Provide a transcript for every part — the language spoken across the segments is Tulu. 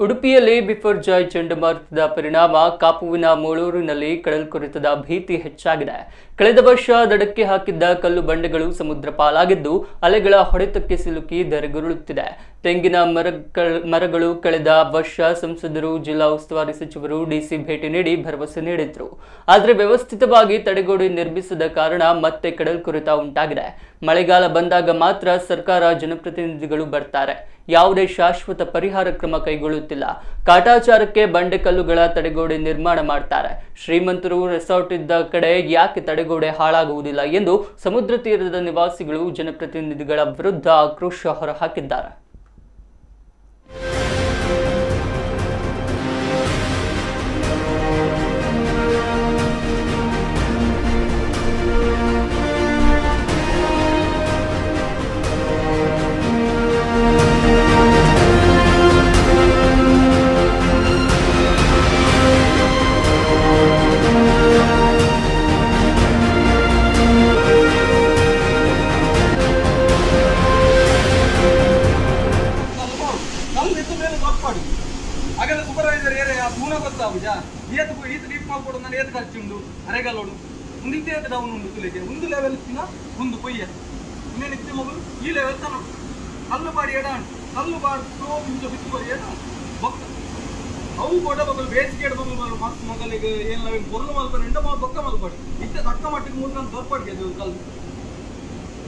ಉಡುಪಿಯಲ್ಲಿ ಬಿಪರ್ಜಾಯ್ ಚಂಡಮಾರುತದ ಪರಿಣಾಮ ಕಾಪುವಿನ ಮೂಳೂರಿನಲ್ಲಿ ಕಡಲ್ಕೊರೆತದ ಭೀತಿ ಹೆಚ್ಚಾಗಿದೆ. ಕಳೆದ ವರ್ಷ ದಡಕ್ಕೆ ಹಾಕಿದ್ದ ಕಲ್ಲು ಬಂಡೆಗಳು ಸಮುದ್ರ ಪಾಲಾಗಿದ್ದು, ಅಲೆಗಳ ಹೊಡೆತಕ್ಕೆ ಸಿಲುಕಿ ಧರೆಗುರುಳುತ್ತಿದೆ. ತೆಂಗಿನ ಮರಗಳು ಕಳೆದ ವರ್ಷ ಸಂಸದರು, ಜಿಲ್ಲಾ ಉಸ್ತುವಾರಿ ಸಚಿವರು, ಡಿಸಿ ಭೇಟಿ ನೀಡಿ ಭರವಸೆ ನೀಡಿದ್ರು. ಆದರೆ ವ್ಯವಸ್ಥಿತವಾಗಿ ತಡೆಗೋಡೆ ನಿರ್ಮಿಸದ ಕಾರಣ ಮತ್ತೆ ಕಡಲ್ಕೊರೆತ ಉಂಟಾಗಿದೆ. ಮಳೆಗಾಲ ಬಂದಾಗ ಮಾತ್ರ ಸರ್ಕಾರ, ಜನಪ್ರತಿನಿಧಿಗಳು ಬರ್ತಾರೆ. ಯಾವುದೇ ಶಾಶ್ವತ ಪರಿಹಾರ ಕ್ರಮ ಕೈಗೊಳ್ಳುತ್ತಿಲ್ಲ. ಕಾಟಾಚಾರಕ್ಕೆ ಬಂಡೆಕಲ್ಲುಗಳ ತಡೆಗೋಡೆ ನಿರ್ಮಾಣ ಮಾಡ್ತಾರೆ. ಶ್ರೀಮಂತರು ರೆಸಾರ್ಟ್ ಇದ್ದ ಕಡೆ ಯಾಕೆ ತಡೆಗೋಡೆ ಹಾಳಾಗುವುದಿಲ್ಲ ಎಂದು ಸಮುದ್ರ ತೀರದ ನಿವಾಸಿಗಳು ಜನಪ್ರತಿನಿಧಿಗಳ ವಿರುದ್ಧ ಆಕ್ರೋಶ ಹೊರಹಾಕಿದ್ದಾರೆ. ಕಲ್ಲು ಇದ್ದ ಮೇಲೆ ದೊರ್ಪಾಡು ಹಾಗೆಲ್ಲ ಸೂಪರ್ವೈಸರ್ ಏರೆ ಆ ಪೂನ ಗೊತ್ತಾಗುಜ ಏತ್ ಈತ್ ಡೀಪ್ ಮಾಡ್ಕೊಡು. ನಾನು ಏತ್ ಖರ್ಚುಂಡು ಅರೆಗಲ್ಲೋಡು. ಒಂದು ಇತ್ತೆ ಏತ್ ಡೌನ್ ಉಂಡು ತುಲಿಗೆ ಒಂದು ಲೆವೆಲ್ ಇತ್ತಿನ ಒಂದು ಪೊಯ್ಯ ಇನ್ನೇನು ಇತ್ತೆ ಮಗಳು ಈ ಲೆವೆಲ್ ತನ ಕಲ್ಲು ಪಾಡಿ ಎಡ ಉಂಟು. ಕಲ್ಲು ಪಾಡ್ದು ಇಂಚ ಬಿತ್ತು ಬರಿ ಎಡ ಉಂಟು. ಬೊಕ್ಕ ಅವು ಕೊಡ ಬಗಲು ಬೇಸಿಗೆ ಬಗಲು ಮಸ್ತ್ ಮಗಲಿಗೆ ಏನು ನಾವೇನು ಪೊರ್ಲು ಮಲ್ಪನೆ ಉಂಡ ಬೊಕ್ಕ ಮಲ್ಪಡಿ. ಇತ್ತೆ ತಕ್ಕ ಮಟ್ಟಿಗೆ ಮೂರು ದೊರ್ಪಾಡಿಗೆ ಅದು ಕಲ್ಲು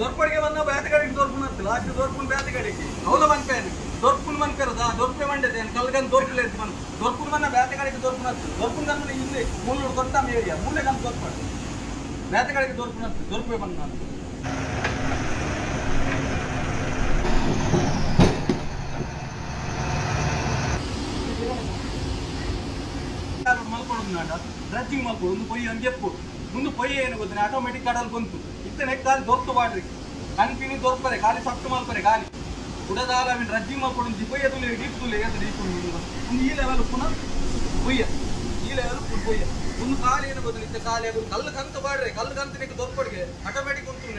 ದೊರ್ಪಡಿಗೆ ಬಂದ ಬೇತೆ ಕಡೆಗೆ ದೊರ್ಪುನ ಲಾಸ್ಟ್ ದೊರ್ಪುನ ಬೇತೆ ಕಡೆಗೆ ಅವಲ ಮನ್ಪೇನು ದೊರ್ಪುನ ಮನ್ಪೇರದ ದೊರ್ಪೆ ಮಂಡದೆ ಕಲ್ಗನ್ ದೊರ್ಪುಲೆ ಮನ್ ದೊರ್ಪುನ ಮನ್ನ ಬೇತೆ ಕಡೆಗೆ ದೊರ್ಪುನ ದೊರ್ಪುನ ಕಣ್ಣು ಇಲ್ಲಿ ಮುಳ್ಳು ಕೊಟ್ಟಾಮ ಏರಿಯಾ ಮೂಲೆ ಕಣ್ಣು ದೊರ್ಪಡು ಬೇತೆ ಕಡೆಗೆ ದೊರ್ಪುನ ದೊರ್ಪೆ ಬಂದ. ಮಲ್ಕೊಡೋದು ನಾಡ ಡ್ರೆಜ್ಜಿಂಗ್ ಮಲ್ಕೊಡು. ಒಂದು ಪೊಯ್ಯಿ ಒಂದು ಎಪ್ಪು ಮುಂದೆ ಪೊಯ್ಯಿ ಏನು ಗೊತ್ತಿಲ್ಲ, ಆಟೋಮೆಟಿಕ್ ಕಡಲ್ ಬಂತು. ಇತ್ತನೆ ಖಾಲಿ ದೊರ್ತು ಬಾಡ್ರಿ ಕನ್ಪಿನಿ ದೊರ್ಪರೆ ಖಾಲಿ ಸಟ್ಟು ಮಲ್ಪರೆ ಖಾಲಿ ಕುಡದಾಲ ಅವಿನ ಡ್ರೆಜ್ಜಿಂಗ್ ಮಲ್ಕೊಡು. ಪೊಯ್ಯ ತುಲೆ ಡೀಪ್ ತುಲೆ ಏತ್ ಡೀಪ್ ಉಂಡು. ಒಂದು ಈ ಲೆವೆಲ್ ಪುನಃ ಪೊಯ್ಯ ಈ ಲೆವೆಲ್ ಪುನಃ ಪೊಯ್ಯ ಒಂದು ಖಾಲಿ ಏನು ಗೊತ್ತಿಲ್ಲ. ಇತ್ತೆ ಖಾಲಿ ಆಗುದು. ಕಲ್ಲು ಕಂತು ಬಾಡ್ರೆ ಕಲ್ಲು ಕಂತು ದೊರ್ಪಡಿಗೆ ಆಟೋಮೆಟಿಕ್ ಉಂಟು.